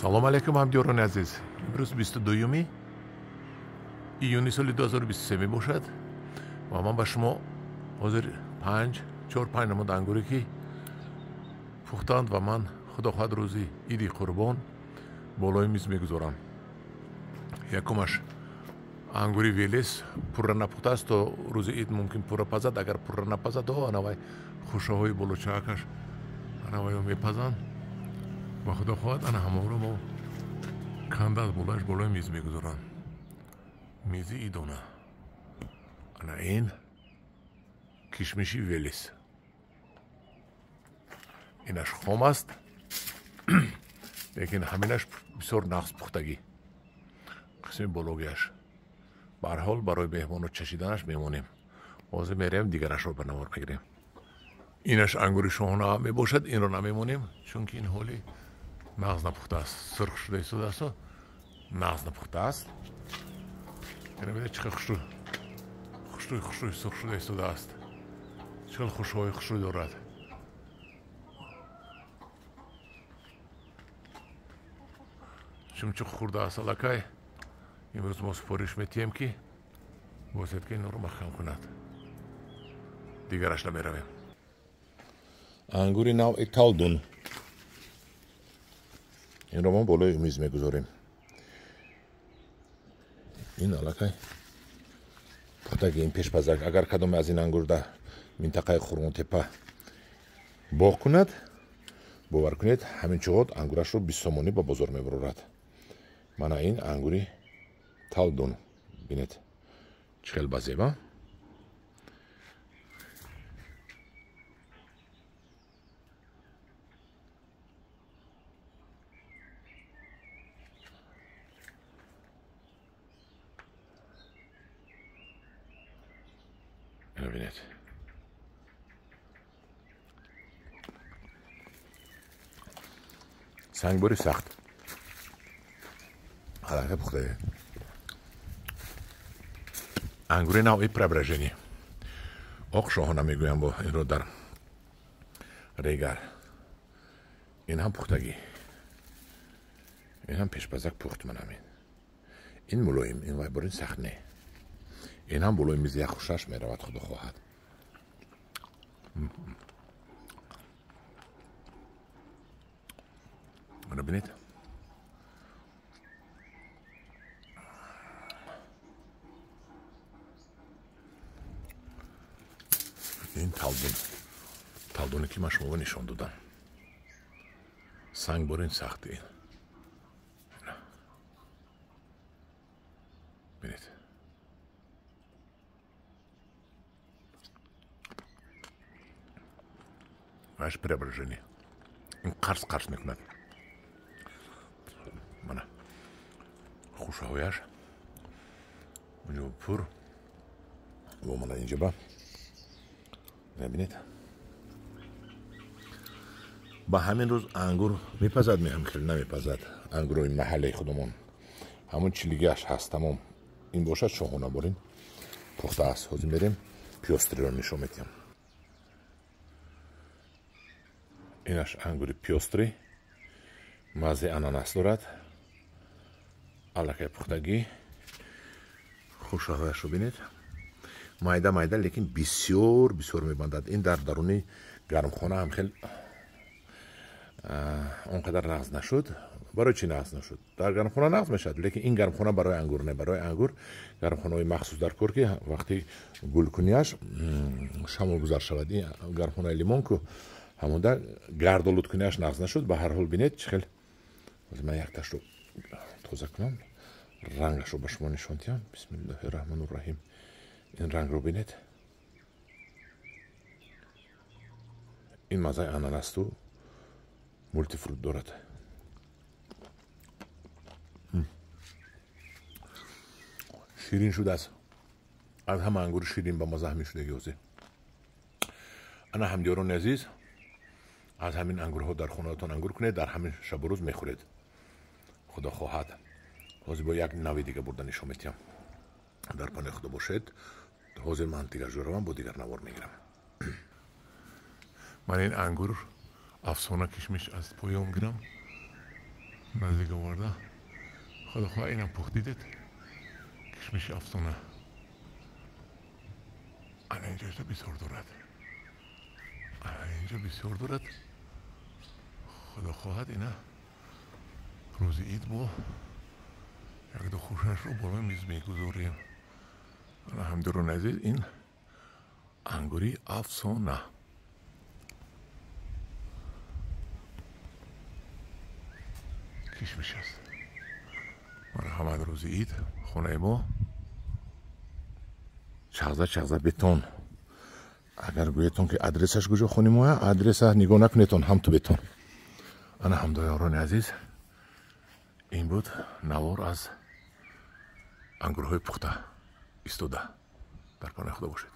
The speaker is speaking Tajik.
Салом алейкум, ҳамдиёрони азиз. Имрӯз 22 июни соли 2023 мебошад ва ман ба шумо ҳозир 4-5 намуд ангуре ки пухтанд ва ман худо хоҳад рӯзи иди қурбон болои миз мегузорам. Якумаш ангури Велес пурра напухтааст, то рӯзи ид мумкин пурра пазад. Агар пурра напазад, анавай хушаҳои болочаакаш анавайо мепазанд ва худо хоҳад ана ҳамонро мо канда аз болояш болои миз мегузорам. Мизи идона. Ана ин кишмиши Велес. Инаш хом аст, лекин ҳаминаш бисёр нағз пухтагӣ, қисми бологиаш. Ба ҳар ҳол барои меҳмону чашиданаш мемонем. Ҳозир мерем дигарашро ба навор мегирем. Инаш ангури шоҳона мебошад, инро намемонем, чунки ин ҳоли нағз напухтааст, сурх шуда истодааст, нағз напухтааст. Ина бинед чӣ қадр хушрӯй хушрӯй хушрӯй сурх шуда истодааст, чӣ қадр хушҳои хушрӯй дорад. Чумчуқ хӯрдааст аллакай. Имрӯз мо супориш метиҳем, ки босед ки инро маҳкам кунад. Дигараш намеравем. Ангури навъи Талдун. Инро мо болои миз мегузорем. Ин аллакай пухтаги, ин пешпазак. Агар кадоме аз ин ангур дар минтақаи Қурғонтепа боғ кунад, бовар кунед, ҳамин чуғот ангурашро 20 сомонӣ ба бозор мебарорад. Мана ин ангури Талдун. Бинед чӣ хел базеба. Ина бинед. Сангбори сахт. Аллакай пухта. Ангури навъи Преображение. Оқ шоҳона мегӯям бо инро дар Регар. Ин ҳам пухтагӣ. Ин ҳам пешпазак пухт манам ин. Ин мулоим, ин вай борин сахт не. Ин ҳам болои миз як хушаш меравад, худо хоҳад. Ана бинед. Ин Талдун. Талдуне ки ман шуморо нишон додам. Санг борин сахт ин. Бинед. Ваш Преображение. Ин қарс қарс мекунад. Мана хушаҳояш унҷо пур ва мана инҷа ба мебинед. Ба ҳамин рӯз ангур мепазад, меҳам хеле намепазад. Ангурои маҳаллаи худамон ҳамон чилигиаш ҳаст, тамом. Ин бошад шоҳона борин пухта аст. Ҳозир мерем пёстриро нишон медиҳам. Инаш ангури пёстри, маззаи ананас дорад, аллакай пухтагӣ. Хушаҳояшро бинед, майда майда, лекин бисёр бисёр мебандад. Ин дар даруни гармхона ҳам хел он қадар нағз нашуд. Барои чӣ нағз нашуд? Дар гармхона нағз мешавад, лекин ин гармхона барои ангур не. Барои ангур гармхонаҳои махсус дар кор, ки вақти гулкунияш шамолгузар шавад. Ин гармхонаи лимон ку ҳамонда гардолудкунияш нағз нашуд. Ба ҳар ҳол бинед чӣ хел. Ман якташро тоза кунам, рангашро ба шумо нишон диҳам. Бисмиллоҳи раҳмони раҳим. Ин рангро бинед. Ин маззаи ананасту мултифрут дорад. Ширин шудааст. Аз ҳама ангури ширин ба мазза ҳамин шудаги ҳозир. Ана ҳамдиёрони азиз, аз ҳамин ангурҳо дар хонаатон ангур кунед, дар ҳамин шабу рӯз мехӯред. Худо хоҳад. Ҳозир бо як нави дига бурда нишон медиҳам. Дар паноҳи худо бошед. Ҳозир ман дигар ҷо равам, бо дигар навор мегирам. Ман ин ангур афсона кишмиш аз поён гирам. Наздик оварда, худо хоҳад, инам пухт. Дидед, кишмиши афсона ана инҷо бисёр дорад, ана инҷо бисёр дорад. Худо хоҳад, ина рӯзи ид бо якду хушашро болои миз мегузорем. Ана, ҳамдирони азиз, ин ангури афсона, кишмиш аст. Марҳамат, рӯзи ид хонаи мо чағза чағза бетон. Агар гӯетон, ки адресаш куҷо хони моя, адреса нигоҳ накунетон, ҳамту бетон. Ана, ҳамдоёрони азиз, ин буд навор аз ангурҳои пухта истода. Дар паноҳи Худо бошед.